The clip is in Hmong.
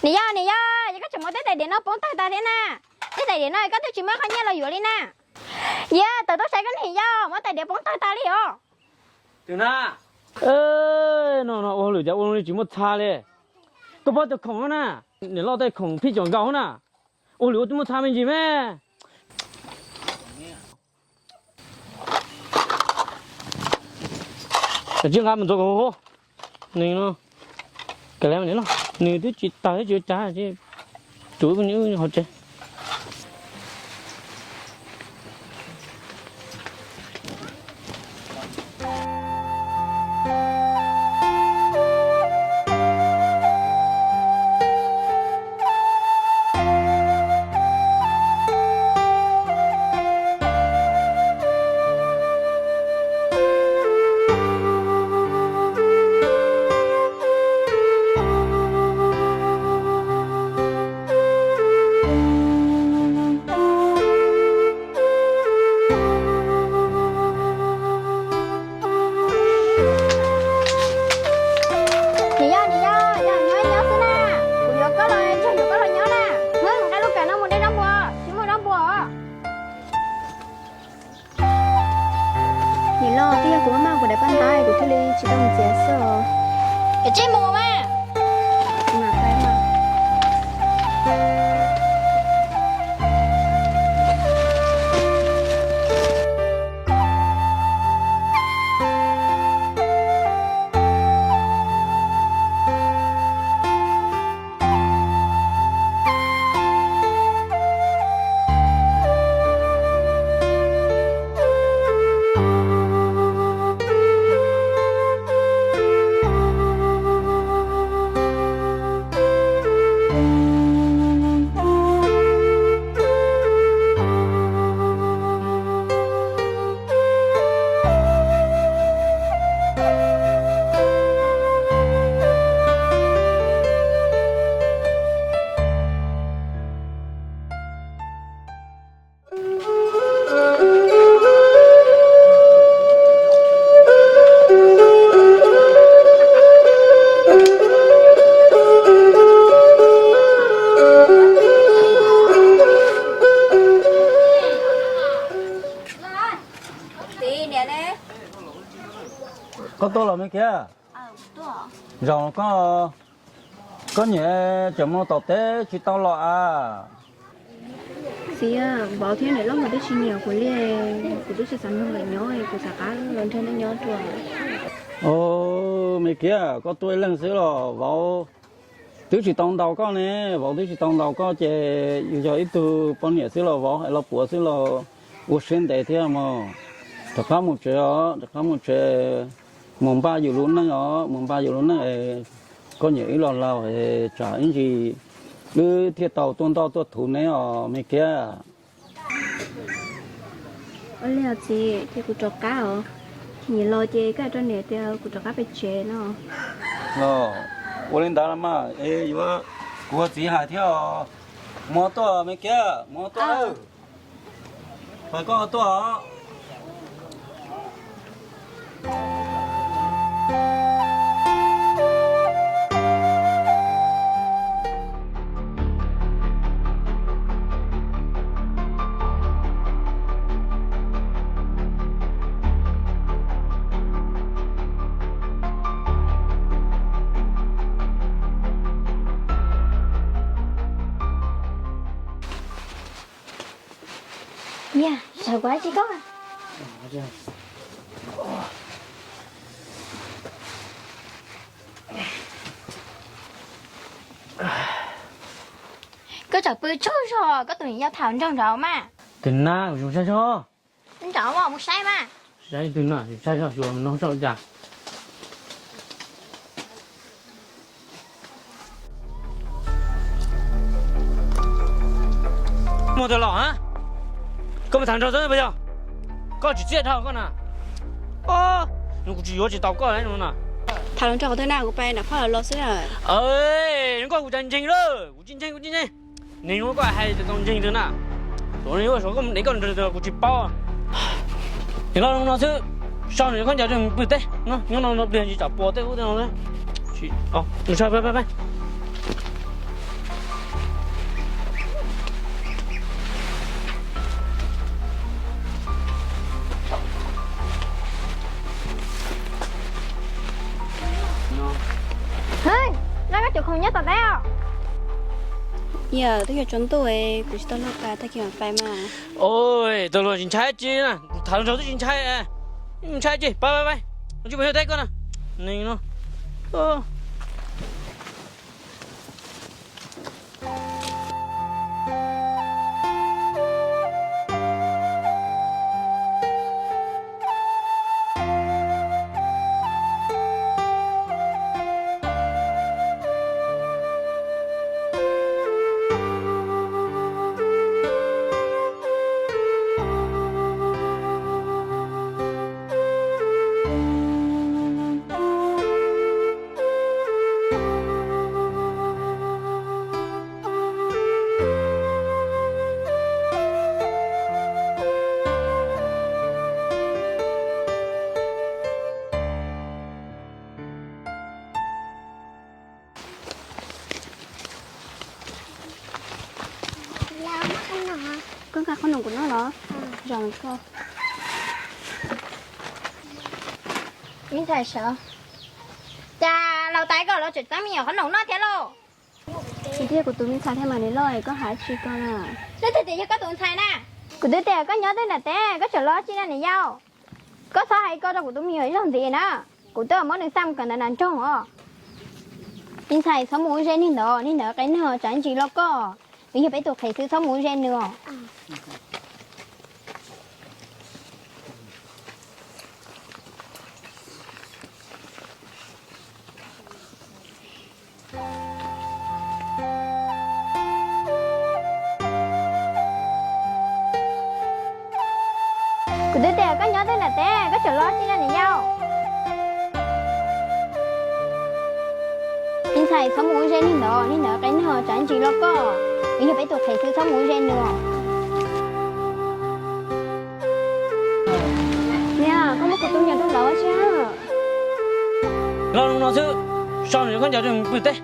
Niam yau, niam yau, yog koj tseem muab tej tais diav no poob tawg tas thiab na. Tej tais diav no koj twb tsis muab qhov nyiaj los yuav li na. Yog tawm tuaj saib koj niam yau, muab tais diav poob tawg tas li os. Tus na, no no ua hauj lwm cas ua li tsis muaj txha li. Koj paub tus khoom na, niam loj tej khoom phij caum nkaus na. Ua hauj lwm ua twb muaj txha me ntsis me. Kav tsij nqa mus ntxuav kom huv huv. Nws no, kav liam nws los, nws twb tsis tawg tsis ua cas, ces rub wb hauv tsev. Niam yau, niam yau, yog nyob nyob xwb na. Kuv yuav koj los, ntshe yuav koj los nyob na. Hwb, nqa lub kawm no mus de zaub npua, tsis muaj zaub npua os. Niam loj, twb yog kuv maj maj kuv daim paj ntaub kuv thiaj li tsis tau mus txiav xwb os. Kav tsij mus mas. Koj tuaj los me kiag. Zaum koj, koj niam tseem mus tom teb tsis tau los a? Txiv, vauv thiab niam loj mas twb tsis nyiam kuv li, kuv twb tsis xav nrog nkawd nyob, kuv xav rov qab los nrog nej nyob dua. Os, me kiag, koj tuaj ib leeg xwb los vauv twb tsis tau ntaus koj ne, vauv twb tsis tau ntaus koj ces yus yog ib tug poj niam xwb los vauv hais los puav xwb los ua siab ntev thiab mog. Rov qab mus tsev os, rov qab mus tsev, mus npaj yus lub neej os, mus npaj yus lub neej es koj niam wb los laus es tsam ib ntsis wb thiaj tau tuaj ntoj tuaj thuv neb os me kiag. Ua li os txiv, ces kuv rov qab os. Nyiam los ces koj hais rau niam tias kuv rov qab pem tsev no. Los, ua li ntawd los mas, es yuav kuv ua txiv hais thiab os. Mus tuaj me kiag, mus tuaj. Pab koj tuaj os. Niam, sawv kuv ib tsi koj. Koj tseem pw tsaug zog, koj tus niam yau tham nraug nraud mas. Tus nab, kuv zoo tsaug zog. Nraud mas mus saib mas. Saib leej twg no, saib zoj xyuas no saib ua cas. Muaj tus los a, koj mus tham nrog xwb puas yog? Koj tsis txiaj dhau koj na. Os, kuv tsis yuav tsis tau koj no na. Tham los nrog qhov twg na, kuv pais nram phab los xwb na. Koj kuv tsis ntseeg lawm, kuv tsis ntseeg, kuv tsis ntseeg. Nws yuav koj hais tsis tau ntseeg twg na. Tuav yuav koj dev koj nrog kuv tsis paub. Nim no no xwb, so nws khaub ncaws pw teb no, nyob no no pliag tsis tsam puas tej ub tej no. Hwj, no koj cov khoom nyob tom teb os. Yog twb yuav tsaus ntuj, kuv tsis tau luag pais, tag kis mam pais mas. Oj, tus luag tsis ntshai tsi na, tham nrog twb tsis ntshai, ntshai tsi, pais pais pais, tsis pub yog teb koj na. Nim no. Koj nqa qhob noom kuv noj los? Zoo koj. Me ntxhais sawv, cas laus tais koj los tseem txeeb me nyuam qhob noom noj thiab lauj? Kuv thiaj kuv tus me ntxhais thiaj mam li loj, koj hais tsis koj na. Leej twg tias yog koj tus ntxhais na? Kuv twb tias koj nyob twb nram teb, koj tseem los tsi na niam yau? Koj txhob hais ko rau kuv tus me nyuam zog ntxiv na. Kuv twb muab nws xa mus kawm ntawv nram nroog os. Me ntxhais txhob mus ua ze niag ntawd, niag ntawd qe neeg tsam ntsis los koj. Nws yog peb tus qhev xwb, txhob mus ua ze nws os. Kuv twb tias koj nyob twb nram teb, koj tseem los tsi na niam yau? Me ntxhais txhob mus ua ze niag ntawd, niag ntawd qe neeg tsam ntsis los koj. Nws yog peb tus qhev xwb, txhob mus ua ze nws os. Niam, koj muab kuv tus me nyuam rau lawv tsi. Los no xwb, so nws khaub ncaws pw teb.